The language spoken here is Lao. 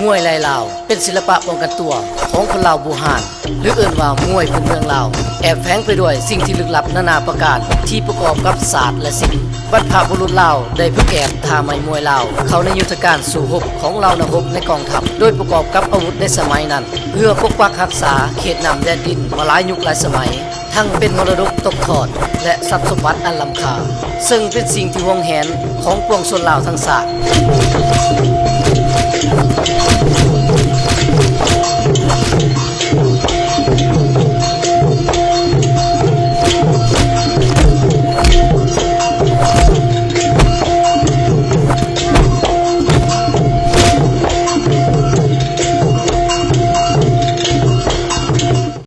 ມວຍລາຍລາວ ເປັນສິລະປະປ້ອງກັນຕົວຂອງຄົນລາວບູຮານ ຫຼື ເອີ້ນວ່າມວຍພື້ນເມືອງລາວ, ແອບແຝງໄປດ້ວຍສິ່ງທີ່ລຶກລັບນານາປະການ ທີ່ປະກອບກັບສາດ ແລະ ສິນ. ບັນພະບຸລຸດລາວໄດ້ຝຶກແອບທ່າໄມ້ມວຍລາວ ເຂົ້າໃນຍຸດທະການສູ້ຮົບຂອງເຫຼົ່ານັກຮົບໃນກອງທັບ ໂດຍປະກອບກັບອາວຸດໃນສະໄໝນັ້ນ ເພື່ອປົກປັກຮັກສາເຂດນ້ຳແດນດິນມາຫຼາຍຍຸກຫຼາຍສະໄໝ. ທັງເປັນມໍລະດົກຕົກທອດ ແລະ ຊັບສົມບັດອັນລ້ຳຄ່າ, ເຊິ່ງເປັນສິ່ງທີ່ຫວງແຫນຂອງປວງຊົນລາວທັງຊາດ.